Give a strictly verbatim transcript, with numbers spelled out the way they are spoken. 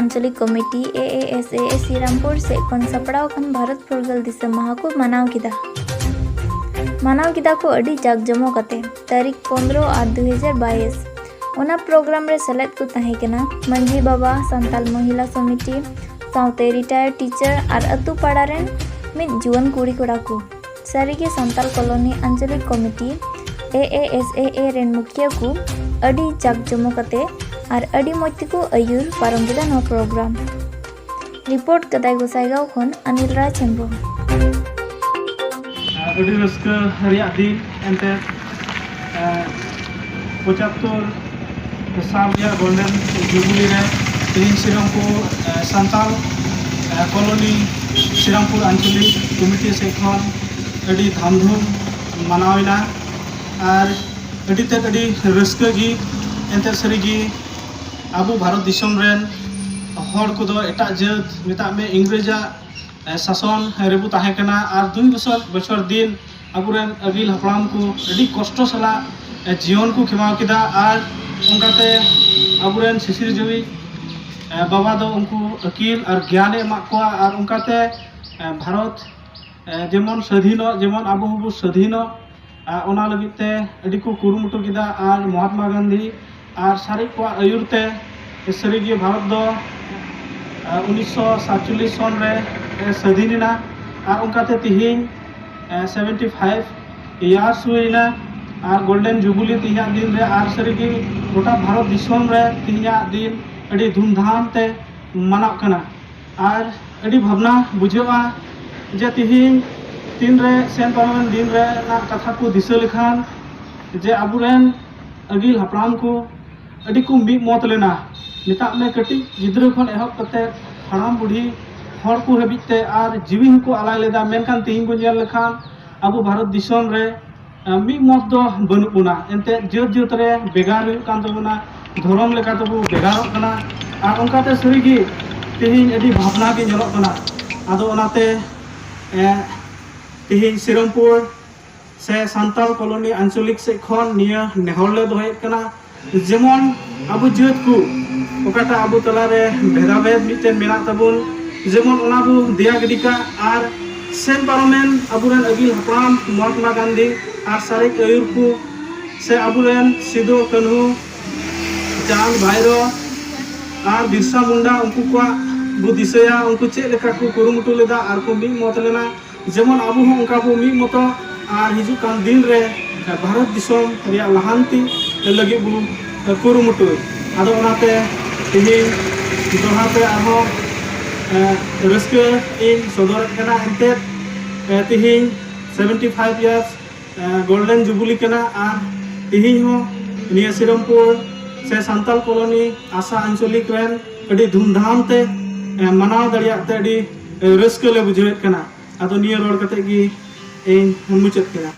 ᱟᱧᱪᱚᱞᱤᱠ committee, A A S A A, Sirampur ᱥᱮᱫ ᱠᱷᱚᱱ ᱥᱟᱯᱲᱟᱣ ᱟᱠᱟᱱ ᱵᱷᱟᱨᱚᱛ ᱯᱷᱩᱨᱜᱟᱹᱞ ᱫᱤᱥᱚᱢ ᱢᱟᱦᱟ ᱠᱚ ᱢᱟᱱᱟᱣ ᱠᱮᱫᱟ᱾ ᱢᱟᱱᱟᱣ ᱠᱮᱫᱟ ᱠᱚ ᱟᱹᱰᱤ ᱡᱟᱠ ᱡᱚᱢᱚᱠ ᱟᱛᱮ᱾ ᱛᱟᱹᱨᱤᱠᱷ ᱯᱚᱱᱨᱚ ᱟᱨ ᱫᱩ ᱦᱟᱡᱟᱨ ᱵᱟᱭᱤᱥ᱾ ᱚᱱᱟ ᱯᱨᱳᱜᱨᱟᱢ ᱨᱮ ᱥᱮᱞᱮᱫ ᱠᱚ ᱛᱟᱦᱮᱸ ᱠᱟᱱᱟ ᱢᱟᱹᱡᱷᱤ ᱵᱟᱵᱟ, ᱥᱟᱱᱛᱟᱞ ᱢᱚᱦᱤᱞᱟ ᱥᱚᱢᱤᱛᱤ, ᱥᱟᱶᱛᱮ ᱨᱤᱴᱟᱭᱟᱨᱰ ᱴᱤᱪᱟᱨ ᱟᱨ ᱟᱹᱛᱩ ᱯᱟᱲᱟ ᱨᱮᱱ ᱢᱤᱫ ᱡᱩᱣᱟᱹᱱ ᱠᱩᱲᱤ ᱠᱚᱲᱟ ᱠᱚ᱾ ᱥᱟᱹᱨᱤᱜᱮ ᱥᱟᱱᱛᱟᱞ ᱠᱚᱞᱳᱱᱤ ᱟᱧᱪᱚᱞᱤᱠ committee, A A S A A, ᱨᱮᱱ ᱢᱩᱠᱷᱤᱭᱟᱹ ᱠᱚ ᱟᱹᱰᱤ ᱡᱟᱠ ᱡᱚᱢᱚᱠ ᱟᱛᱮ ᱟᱨ ᱟᱹᱰᱤ ᱢᱚᱡᱽ ᱛᱮᱠᱚ ᱟᱹᱭᱩᱨ ᱯᱟᱨᱚᱢ ᱠᱮᱫᱟ ᱱᱚᱣᱟ ᱯᱨᱳᱜᱨᱟᱢ᱾ ᱨᱤᱯᱳᱨᱴ ᱠᱟᱫᱟᱭ ᱜᱚᱥᱟᱭᱜᱟᱸᱣ ᱠᱷᱚᱱ ᱟᱱᱤᱞ ᱨᱟᱡᱽ ᱦᱮᱢᱵᱨᱚᱢ᱾ ᱟᱹᱰᱤ ᱨᱟᱹᱥᱠᱟᱹ ᱨᱮᱭᱟᱜ ᱫᱤᱱ ᱮᱱᱛᱮᱫ, ᱮᱸ, ᱯᱚᱸᱪᱟᱛᱛᱳᱨ ᱥᱟᱞ ᱨᱮᱭᱟᱜ ᱜᱳᱞᱰᱮᱱ ᱡᱩᱵᱤᱞᱤ ᱨᱮ ᱛᱮᱦᱮᱧ ᱥᱨᱤᱨᱟᱢᱯᱩᱨ, ᱮᱸ, ᱥᱟᱱᱛᱟᱲ, ᱮᱸ, ᱠᱚᱞᱳᱱᱤ ᱥᱨᱤᱨᱟᱢᱯᱩᱨ ᱟᱧᱪᱚᱞᱤᱠ ᱠᱚᱢᱤᱴᱤ ᱥᱮᱫ ᱠᱷᱚᱱ ᱟᱹᱰᱤ ᱫᱷᱟᱢᱫᱷᱩᱢ ᱢᱟᱱᱟᱣ ᱮᱱᱟ᱾ ᱟᱨ ᱟᱹᱰᱤ ᱛᱮᱫ ᱟᱹᱰᱤ ᱨᱟᱹᱥᱠᱟᱹ ᱜᱮ ᱮᱱᱛᱮᱫ ᱥᱟᱹᱨᱤᱜᱮ ᱟᱵᱚ ᱵᱷᱟᱨᱚᱛ ᱫᱤᱥᱚᱢ ᱨᱮᱱ ᱦᱚᱲ ᱠᱚᱫᱚ ᱮᱴᱟᱜ ᱡᱟᱹᱛ, ᱢᱮᱛᱟᱜ ᱢᱮ ᱤᱝᱨᱮᱡᱟᱜ ᱥᱟᱥᱚᱱ ᱨᱮᱵᱚ ᱛᱟᱦᱮᱸ ᱠᱟᱱᱟ ᱟᱨ ᱫᱩᱭ ᱵᱚᱪᱷᱚᱨ ᱵᱚᱪᱷᱚᱨ ᱫᱤᱱ ᱟᱵᱚᱨᱮᱱ ᱟᱹᱜᱤᱞ ᱦᱟᱯᱲᱟᱢ ᱠᱚ ᱟᱹᱰᱤ ᱠᱚᱥᱴᱚ ᱥᱟᱞᱟᱜ ᱡᱤᱭᱚᱱ ᱠᱚ ᱠᱷᱮᱢᱟᱣ ᱠᱮᱫᱟ᱾ ᱟᱨ ᱚᱱᱠᱟᱛᱮ ᱟᱵᱚᱨᱮᱱ ᱥᱤᱥᱤᱨ ᱡᱤᱣᱤ ᱵᱟᱵᱟ ᱫᱚ ᱩᱱᱠᱩ ᱟᱹᱠᱤᱞ ᱟᱨ ᱜᱮᱭᱟᱱᱮ ᱮᱢᱟᱜ ᱠᱚᱣᱟ᱾ ᱟᱨ ᱚᱱᱠᱟᱛᱮ ᱵᱷᱟᱨᱚᱛ ᱡᱮᱢᱚᱱ ᱥᱟᱹᱫᱷᱤᱱᱚᱜ, ᱡᱮᱢᱚᱱ ᱟᱵᱚ ᱦᱚᱸᱵᱚ ᱥᱟᱹᱫᱷᱤᱱᱚᱜ, ᱚᱱᱟ ᱞᱟᱹᱜᱤᱫ ᱛᱮ ᱟᱹᱰᱤ ᱠᱚ ᱠᱩᱨᱩᱢᱩᱴᱩ ᱠᱮᱫᱟ᱾ ᱟᱨ ᱢᱚᱦᱟᱛᱢᱟ ᱜᱟᱱᱫᱷᱤ ᱟᱨ ᱥᱟᱨᱮᱡ ᱠᱚᱣᱟᱜ ᱟᱹᱭᱩᱨ ᱛᱮ ᱥᱟᱹᱨᱤᱜᱮ ᱵᱷᱟᱨᱚᱛ ᱫᱚ ᱩᱱᱤᱥᱥᱚ ᱥᱟᱛᱪᱚᱞᱞᱤᱥ ᱥᱚᱱ ᱨᱮ ᱥᱟᱹᱫᱷᱤᱱ ᱮᱱᱟ᱾ ᱟᱨ ᱚᱱᱠᱟᱛᱮ ᱛᱮᱦᱮᱧ seventy five years ᱦᱩᱭᱱᱟ᱾ ᱟᱨ ᱜᱳᱞᱰᱮᱱ ᱡᱩᱵᱤᱞᱤ ᱛᱮᱦᱮᱧᱟᱜ ᱫᱤᱱ ᱨᱮ ᱟᱨ ᱥᱟᱹᱨᱤᱜᱮ ᱜᱚᱴᱟ ᱵᱷᱟᱨᱚᱛ ᱫᱤᱥᱚᱢ ᱨᱮ ᱛᱮᱦᱮᱧᱟᱜ ᱫᱤᱱ ᱟᱹᱰᱤ ᱫᱷᱩᱢᱫᱷᱟᱢ ᱛᱮ ᱢᱟᱱᱟᱜ ᱠᱟᱱᱟ᱾ ᱟᱨ ᱟᱹᱰᱤ ᱵᱷᱟᱵᱽᱱᱟ ᱵᱩᱡᱷᱟᱹᱜᱼᱟ ᱡᱮ ᱛᱮᱦᱮᱧ ᱛᱤᱱᱨᱮ ᱥᱮᱱ ᱯᱟᱨᱚᱢᱮᱱ ᱫᱤᱱ ᱨᱮᱱᱟᱜ ᱠᱟᱛᱷᱟ ᱠᱚ ᱫᱤᱥᱟᱹ ᱞᱮᱠᱷᱟᱱ ᱡᱮ ᱟᱵᱚᱨᱮᱱ ᱟᱹᱜᱤᱞ ᱦᱟᱯᱲᱟᱢ ᱠᱚ ᱟᱹᱰᱤ ᱠᱚ ᱢᱤᱫ ᱢᱚᱛ ᱞᱮᱱᱟ᱾ ᱢᱮᱛᱟᱜ ᱢᱮ ᱠᱟᱹᱴᱤᱡ ᱜᱤᱫᱽᱨᱟᱹ ᱠᱷᱚᱱ ᱮᱦᱚᱵ ᱠᱟᱛᱮ ᱦᱟᱲᱟᱢ ᱵᱩᱰᱷᱤ ᱦᱚᱲ ᱠᱚ ᱦᱟᱹᱵᱤᱡ ᱛᱮ ᱟᱨ ᱡᱤᱣᱤ ᱦᱚᱸᱠᱚ ᱟᱞᱟᱭ ᱞᱮᱫᱟ᱾ ᱢᱮᱱᱠᱷᱟᱱ ᱛᱮᱦᱮᱧ ᱵᱚᱱ ᱧᱮᱞ ᱞᱮᱠᱷᱟᱱ ᱟᱵᱚ ᱵᱷᱟᱨᱚᱛ ᱫᱤᱥᱚᱢ ᱨᱮ ᱢᱤᱫ ᱢᱚᱛ ᱫᱚ ᱵᱟᱹᱱᱩᱜ ᱵᱚᱱᱟ᱾ ᱮᱱᱛᱮᱫ ᱡᱟᱹᱛ ᱡᱟᱹᱛ ᱨᱮ ᱵᱷᱮᱜᱟᱨ ᱦᱩᱭᱩᱜ ᱠᱟᱱ ᱛᱟᱵᱚᱱᱟ, ᱫᱷᱚᱨᱚᱢ ᱞᱮᱠᱟ ᱛᱮᱵᱚ ᱵᱷᱮᱜᱟᱨᱚᱜ ᱠᱟᱱᱟ᱾ ᱟᱨ ᱚᱱᱠᱟᱛᱮ ᱥᱟᱹᱨᱤᱜᱮ ᱛᱮᱦᱮᱧ ᱟᱹᱰᱤ ᱵᱷᱟᱵᱽᱱᱟ ᱜᱮ ᱧᱮᱞᱚᱜ ᱠᱟᱱᱟ᱾ ᱟᱫᱚ ᱚᱱᱟᱛᱮ ᱮ, ᱛᱮᱦᱮᱧ ᱥᱤᱨᱟᱢᱯᱩᱨ ᱥᱮ ᱥᱟᱱᱛᱟᱲ ᱠᱚᱞᱳᱱᱤ ᱟᱧᱪᱚᱞᱤᱠ ᱥᱮᱫ ᱠᱷᱚᱱ ᱱᱤᱭᱟᱹ ᱱᱮᱦᱚᱨ ᱞᱮ ᱫᱚᱦᱚᱭᱮᱫ ᱠᱟᱱᱟ, ᱡᱮᱢᱚᱱ ᱟᱵᱚ ᱡᱟᱹᱛ ᱠᱚ ᱚᱠᱟᱴᱟᱜ ᱟᱵᱚ ᱛᱟᱞᱟᱨᱮ ᱵᱷᱮᱫᱟᱵᱷᱮᱫ ᱢᱤᱫᱴᱮᱱ ᱢᱮᱱᱟᱜ ᱛᱟᱵᱚᱱ, ᱡᱮᱢᱚᱱ ᱚᱱᱟ ᱵᱚ ᱫᱮᱭᱟ ᱜᱤᱰᱤ ᱠᱟᱜ, ᱟᱨ ᱥᱮᱱ ᱯᱟᱨᱚᱢᱮᱱ ᱟᱵᱚᱨᱮᱱ ᱟᱹᱜᱤᱞ ᱦᱟᱯᱲᱟᱢ ᱢᱚᱦᱟᱛᱢᱟ ᱜᱟᱱᱫᱷᱤ ᱟᱨ ᱥᱟᱨᱮᱡ ᱟᱹᱭᱩᱨ ᱠᱚ, ᱥᱮ ᱟᱵᱚᱨᱮᱱ ᱥᱤᱫᱩ ᱠᱟᱹᱱᱦᱩ, ᱪᱟᱸᱫᱽ ᱵᱷᱟᱭᱨᱚ ᱟᱨ ᱵᱤᱨᱥᱟ ᱢᱩᱱᱰᱟ, ᱩᱱᱠᱩ ᱠᱚᱣᱟᱜ ᱵᱚ ᱫᱤᱥᱟᱹᱭᱟ, ᱩᱱᱠᱩ ᱪᱮᱫ ᱞᱮᱠᱟ ᱠᱚ ᱠᱩᱨᱩᱢᱩᱴᱩ ᱞᱮᱫᱟ ᱟᱨ ᱠᱚ ᱢᱤᱫ ᱢᱚᱛ ᱞᱮᱱᱟ᱾ ᱡᱮᱢᱚᱱ ᱟᱵᱚ ᱦᱚᱸ ᱚᱱᱠᱟ ᱵᱚ ᱢᱤᱫ ᱢᱚᱛᱚ ᱟᱨ ᱦᱤᱡᱩᱜ ᱠᱟᱱ ᱫᱤᱱ ᱨᱮ ᱵᱷᱟᱨᱚᱛ ᱫᱤᱥᱚᱢ ᱨᱮᱭᱟᱜ ᱞᱟᱦᱟᱱᱛᱤ ᱞᱟᱹᱜᱤᱫ ᱵᱚ ᱠᱩᱨᱩᱢᱩᱴᱩᱭ᱾ ᱟᱫᱚ ᱚᱱᱟᱛᱮ ᱛᱮᱦᱮᱧ ᱫᱚᱦᱲᱟ ᱛᱮ ᱟᱨᱦᱚᱸ, ᱮ, ᱨᱟᱹᱥᱠᱟᱹ ᱤᱧ ᱥᱚᱫᱚᱨᱮᱫ ᱠᱟᱱᱟ᱾ ᱮᱱᱛᱮᱫ, ᱮ, ᱛᱮᱦᱮᱧ seventy five years, ᱮ, golden jubilee ᱠᱟᱱᱟ, ᱟᱨ ᱛᱮᱦᱮᱧ ᱦᱚᱸ ᱱᱤᱭᱟᱹ ᱥᱤᱨᱟᱢᱯᱩᱨ ᱥᱮ ᱥᱟᱱᱛᱟᱞ ᱠᱚᱞᱚᱱᱤ ᱟᱥᱟ ᱟᱧᱪᱚᱞᱤᱠ ᱨᱮᱱ ᱟᱹᱰᱤ ᱫᱷᱩᱢᱫᱷᱟᱢ ᱛᱮ, ᱮ, ᱢᱟᱱᱟᱣ ᱫᱟᱲᱮᱭᱟᱜ ᱛᱮ ᱟᱹᱰᱤ, ᱮ, ᱨᱟᱹᱥᱠᱟᱹ ᱞᱮ ᱵᱩᱡᱷᱟᱹᱣᱮᱫ ᱠᱟᱱᱟ᱾ ᱟᱫᱚ ᱱᱤᱭᱟᱹ ᱨᱚᱲ ᱠᱟᱛᱮ ᱜᱮ ᱤᱧ ᱢᱩᱪᱟᱹᱫ ᱠᱮᱫᱟ᱾